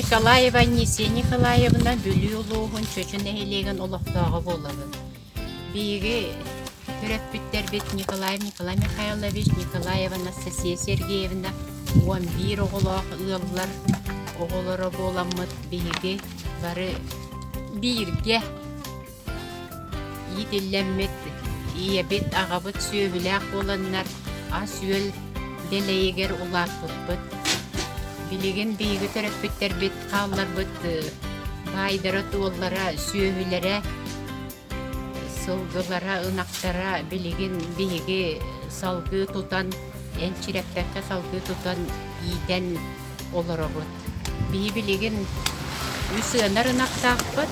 Николаева Анисия Николаевна Бүлүү улууһун Чочу нэһилиэгин олохтооҕо буолабын. Биһиги төрөппүттэрбит Николаев Николай Михайлович, Николаева Анастасия Сергеевна 11 оҕолоох ыаллар оҕолоро буоламмыт биһиги бары бииргэ Иитиллэммит ийэбит, аҕабыт сүөһүлээх буоланнар ас-үөл дэлэйигэр улааппыппыт. Билигин биһиги төрөппүттэрбит хаалларбыт баайдара-туоллара, сүөһүлэрэ, сылгылара, ынахтара билигин биһиги салгыы тутан, энчирэппэккэ салгыы тутан иитэн олоробут. Биһи билигин үс ыанар ынахтаахпыт,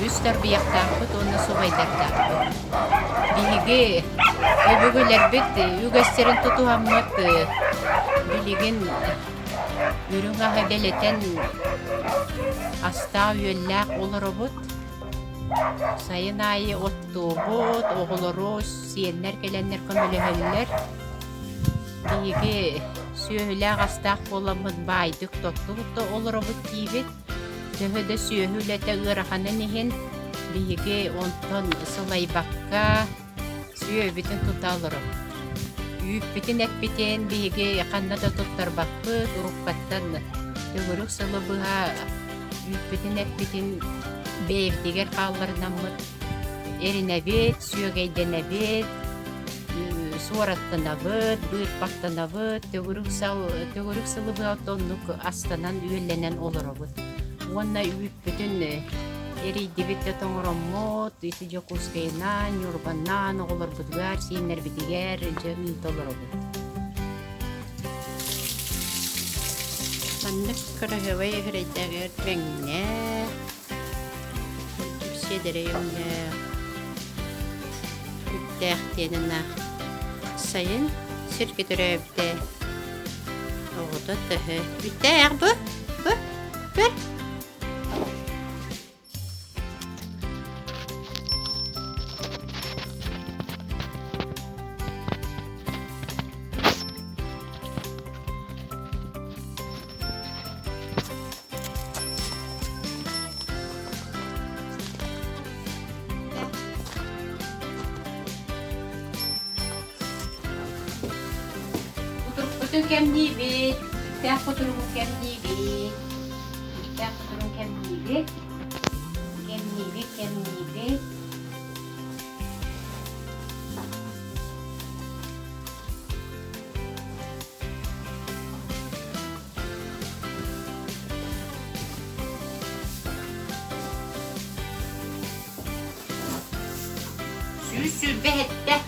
үс тарбыйахтаахпыт уонна субайдардаахпыт. Биһиги өбүгэлэрбит үгэстэрин тутуһаммыт билигин үрүҥ аһы дэлэтэн астаах-үөллээх олоробут. Сайын аайы оттуубут, оҕолору, сиэннэр кэлэннэр көмөлөһөллөр. Биһиги сүөһүлээх-астаах буоламмыт баайдык тоттубут да олоробут диибит. Төһө да сүөһү үлэтэ ыараханын иһин биһиги онтон сылайбакка сүөһүбүтүн тута олоробут. Үүппүтүн-эппитин биһиги ханна да туттарбаппыт, уруккаттан төгүрүк сылы быһа үүппүтүн-эппитин бэйэбитигэр хаалларынаммыт эринэбит, сүөгэйдэнэбит, суораттанабыт, быырпахтанабыт, төгүрүк сыл төгүрүк сылы быһа оннук астанан-үөллэнэн олоробут. Уонна үүппүтүн эрийдибит да тоҥороммут, ити Дьокуускайынан, Ньурбанан оҕолорбутугар, сиэннэрбитигэр дьэ ыыта олоробут. Маннык кыраһыабай эһэрэйдээгэр тэҥнээх, сиэдэрэй өҥнөөх Үптээх диэн ынах сайын сиргэ төрөөбүтэ оҕото тыһы Үптээх бу бу көр Кутурукпутун кэмниибит, үктээх кутуругун кэмниибит, үктээх кутуругун кэмниибит, кэмниибит, кэмниибит. 127.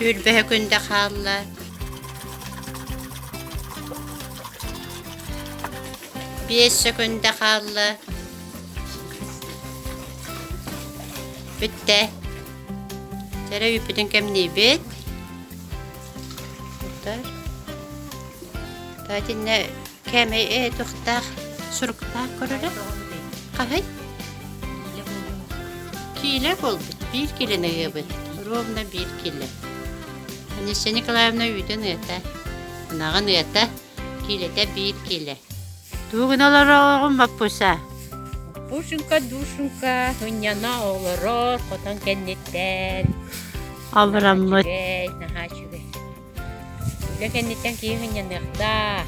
Сүүрбэһэ күндэ хаалла. Биэс сөкүндэ хаалла. Бүттэ. Чэрэ үүппүтүн кэмниибит. Итиннэ Кээмэй ээ туохтаах суруктаах көрөрө? Хаһый? Киилэ буолбут. Биир киилэни ыабыт. Ровно биир киилэ. Анисия Николаевна үүтүн ыата. Ынаҕын ыата. Киилэтэ биир киилэ. Тугу гына олороҕун Маппуса? Пушенька, душенька, ынньана олорор хотон кэнниттэн. Абыраммыт. Үчүгэй, наһаа үчүгэй. Үлэ кэнниттэн киһи сынньаныахтаах.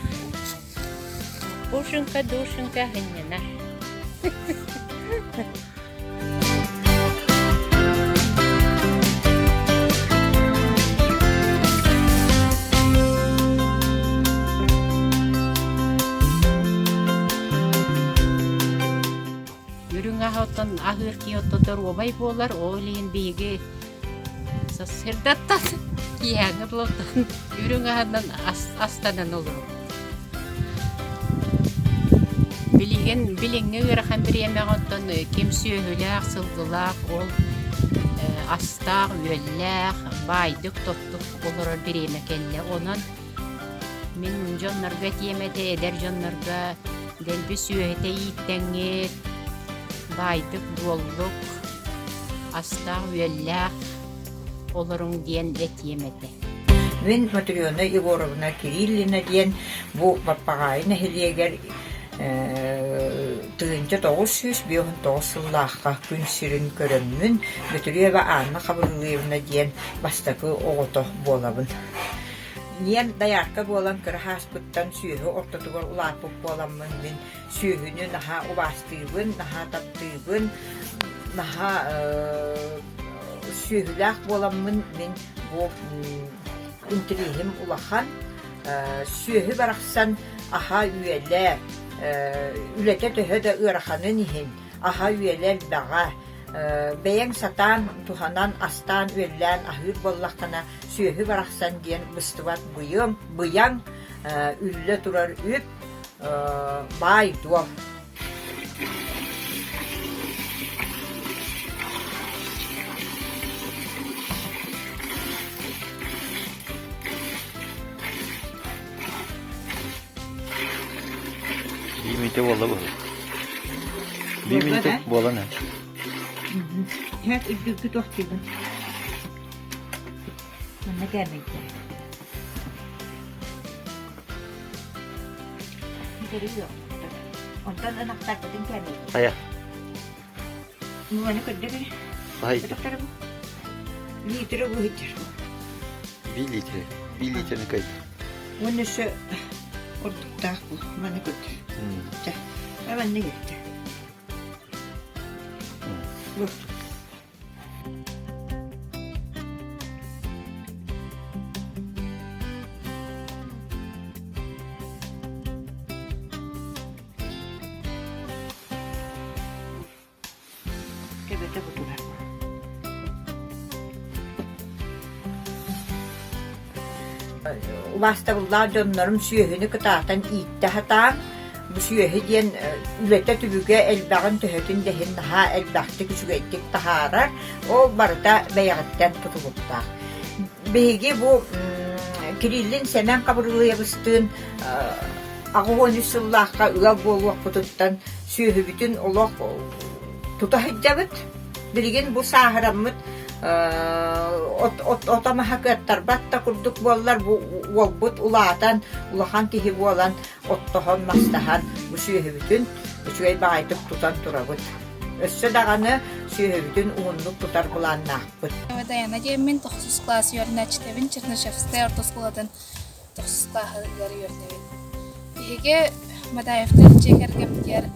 Пушинка, душенька сынньанар. Үрүҥ аһа оттон аһыыр киһи оттон доруобай буолар, ол иһин биһиги Сарсыардаттан киэһээҥҥи дылыттан үрүҥ аһынан астанан олоробут. Билигин билиҥҥи ыарахан бириэмэҕэ оттон ким сүөһүлээх, сылгылаах ол астаах-үөллээх, баайдык-тоттук олорор бириэмэ кэллэ. Онон мин дьоннорго этиэм этэ, эдэр дьоннорго дэлби сүөһүтэ ииттэҥҥит, баайдык-дуоллук, астаах-үөллээх олоруҥ диэн этиэм этэ. Мин Матрена Егоровна Кириллина диэн бу Баппаҕаайы нэһилиэгэр 1959 сыллаахха күн сирин көрөммүн Бөтүрүөбэ Анна Хабырылыевна диэн бастакы оҕото буолабын. Ийэм дайаарка буолан кыра сааспыттан сүөһү ортотугар улааппыт буоламмын мин сүөһүнү наһаа убаастыыбын, наһаа таптыыбын, наһаа сүөһүлээх буоламмын мин бу интириэһим улахан. Сүөһү барахсан аһа-үөлэ, үлэтэ төһө да ыараханын иһин, аһа-үөлэ элбэҕэ, бэйэҥ сатаан туһанан астаан-үөллээн аһыыр буоллаххына, сүөһү барахсан диэн быстыбат быйаҥ, быйаҥ үллэ турар үп, баай-дуол. Биир мүнүүтэ буолла быһыы. Биир мүнүүтэ буолан эр. Һэт үрдүккү тохтуйбун. Манна кээмэйдэр. Онтон ынахтарбытын кээмэйдэр. Хайа. Муону көрдө бери. Хайда. Литры быһыттар. Биир литры. Биир литрны кайда. Уонна өссө ордуктаах бу. Маны көрдөр. Чэ. Манна кэлтэ. Бу. Төбөтө бутулар. Убаастабыллаах дьоннорум сүөһүнү кытаатан ииттэ сатаан, бу сүөһү диэн үлэтэ түбүгэ элбэҕин төһөтүн да иһин наһаа элбэхтик үчүгэйдик таһаарар, ол барыта бэйэҕиттэн тутулуктаах. Биһиги бу Кириллин Сэмэн Хабырылыйабыстыын 83 сыллаахха ыал буолуохпутуттан сүөһүбүтүн олох тута сылдьабыт. Билигин бу сааһыраммыт ото маһа кыаттарбат да курдук буоллар бу уолбут улаатан улахан киһи буолан оттоһон мастаһан бу сүөһүбүтүн үчүгэй баҕайытык тутан турабыт. Өссө даҕаны сүөһүбүтүн уһуннук тутар былааннаахпыт. Даяна диэммин тохсус кылаас үөрэнээччитэбин Чернышевскай орто оскуолатын тохсус кылааһыгар үөрэнэбин. Биһиги Мадаевтар дьиэ кэргэммитигэр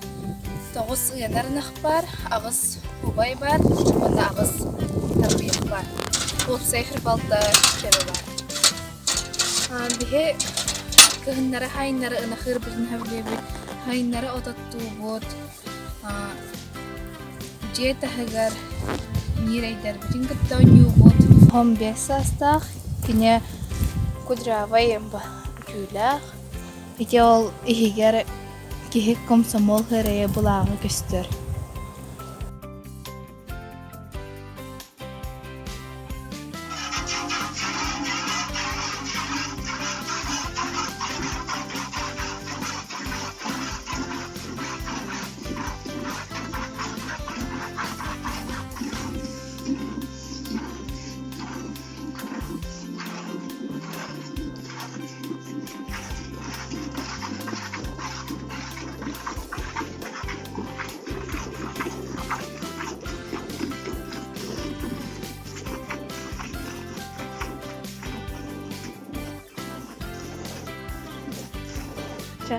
тоҕус ыанар ынах баар, аҕыс убай баар уонна аҕыс тарбыйах баар. Уопсай балта төбө баар. Биһи кыһыннары хайыннары ынах ыырбытын сөбүлүүбүт, хайыннары ототтуубут, Дьиэ таһыгар ньирэйдэрбитин кытта оонньуубут. Оҕом биэс саастаах, кини кудрявай түүлээх. Ити ол иһигэр киһи комсомол сырайа былааҕа көстөр. Чэ.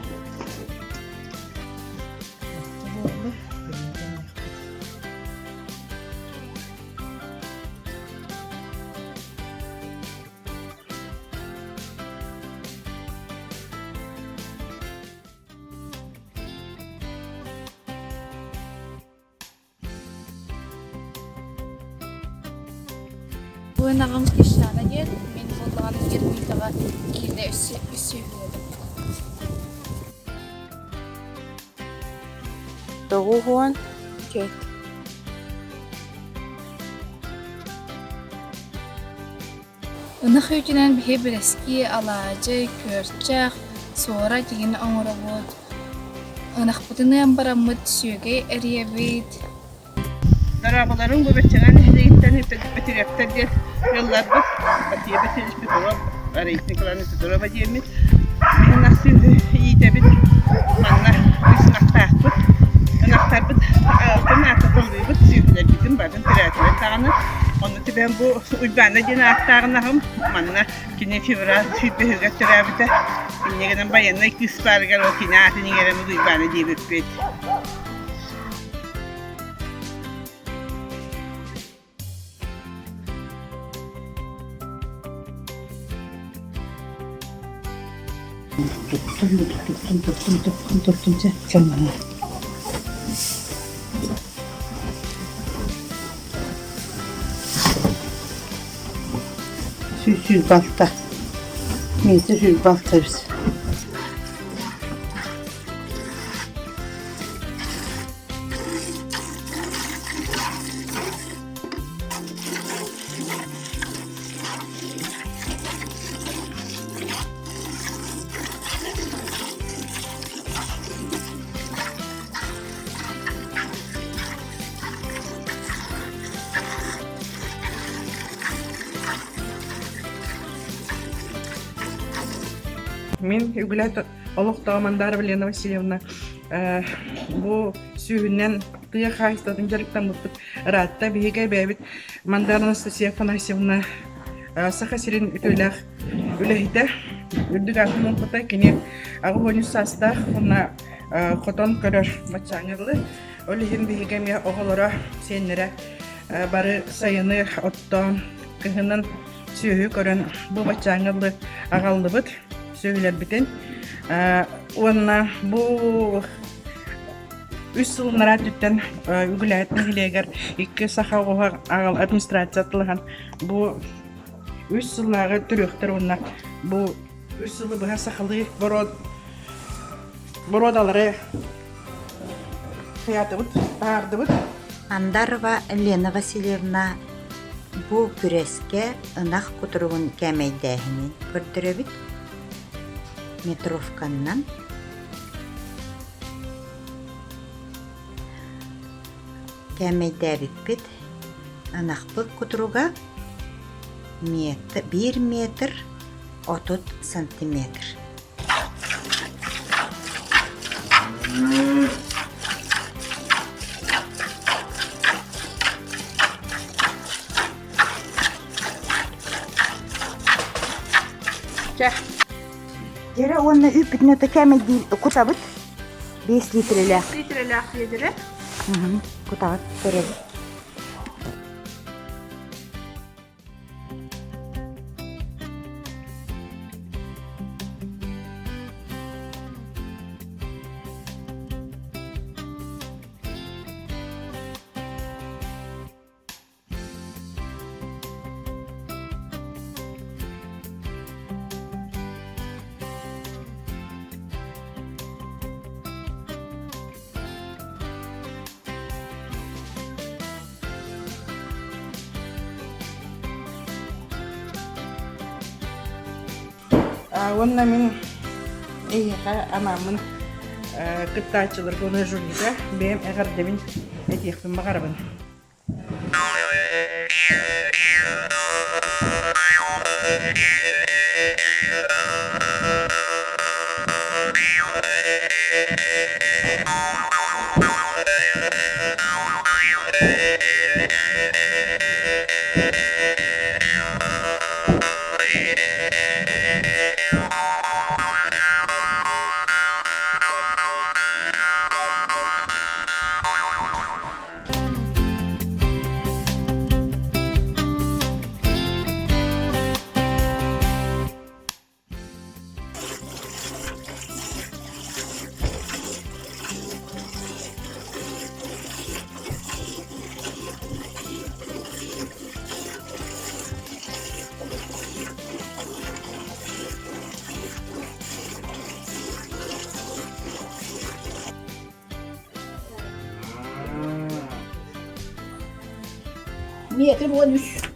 Буйнаҕым Кишана диэн, мин буоллаҕына Ирмитаҕа киинэ үссүүһүнэбин. 94. Ынах үүтүнэн биһи бэрэски, алаадьы, күөрчэх, суора дьиҥин оҥоробут. Ынахпытын ыан бараммыт сүөгэй эрийэбит. Дорооболоруҥ, бу Бэччэҥэ нэһилиэгиттэн Бөтүрүөптэр диэн ыалларбыт Батия Васильевич Петров, Раиса Николаевна Петрова диэммит. Биһи ынах сүөһү иитэбит. Манна үс ынахтаахпыт. Ынахтарбыт алтын ааттатыллыыбыт, сүөһүлэрбитин барын төрөөтүлэр даҕаны. Онно түбэһэн бу Уйбаана диэн ааттаах ынаҕым манна кини февраль сүүрбэһигэр төрөөбүтэ. Инньэ гынан байыаннай кыыс баарыгар ол кини аатын иҥэрэн Уйбаана диэбиппит. Туттум, туттум, туттум, туттум, туттум, чэ, чоммоно. Сүүс сүүс балта. Миэтэ сүүс балта эбит. Мин үгүлээт олохтоох Мандарова Лена Васильевна бу сүүһүнэн тыа хаһаайыстыбатын дьарыктаммыппыт ыраатта. Биһиги эбээбит Мандара Анастасия Афанасьевна Саха сирин үтүөлээх үлэһитэ, үрдүк аатын ылбыта. Кини 83 саастаах уонна хотон көрөр баччааҥҥа дылы. Ол иһин биһиги эмиэ оҕолоро, сиэннэрэ бары сайыны оттоон, кыһынын сүөһү көрөн бу баччааҥҥа дылы аҕаллыбыт сүөһүлэрбитин. Уонна бу үс сыл ынараа өттүттэн Үгүлээт нэһилиэгэр икки саха оҕоһо аҕал администрация тылыһан бу үс сыллааҕы төрүөхтэр уонна бу үс сылы быһа сахалыы боруодалары хайаатыбыт, таһаардыбыт. Андарова Лена Васильевна бу күрэскэ ынах кутуругун кээмэйдээһинин көрдөрөбүт. Метровканнан Кээмэйдээбиппит ынахпыт кутуруга биир метр 30 сантиметр. Дьэрэ уонна үүппүтүн ото кээмэйдиир кутабыт. 5 литрэлээх. Литрэлээх биэдэрэ. Кутаҕыт көрөбүт. Уонна мин эйиэхэ анааммын кыттааччыларга уонна жюрига бэйэм эҕэрдэбин этиэхпин баҕарабын. Метр 13.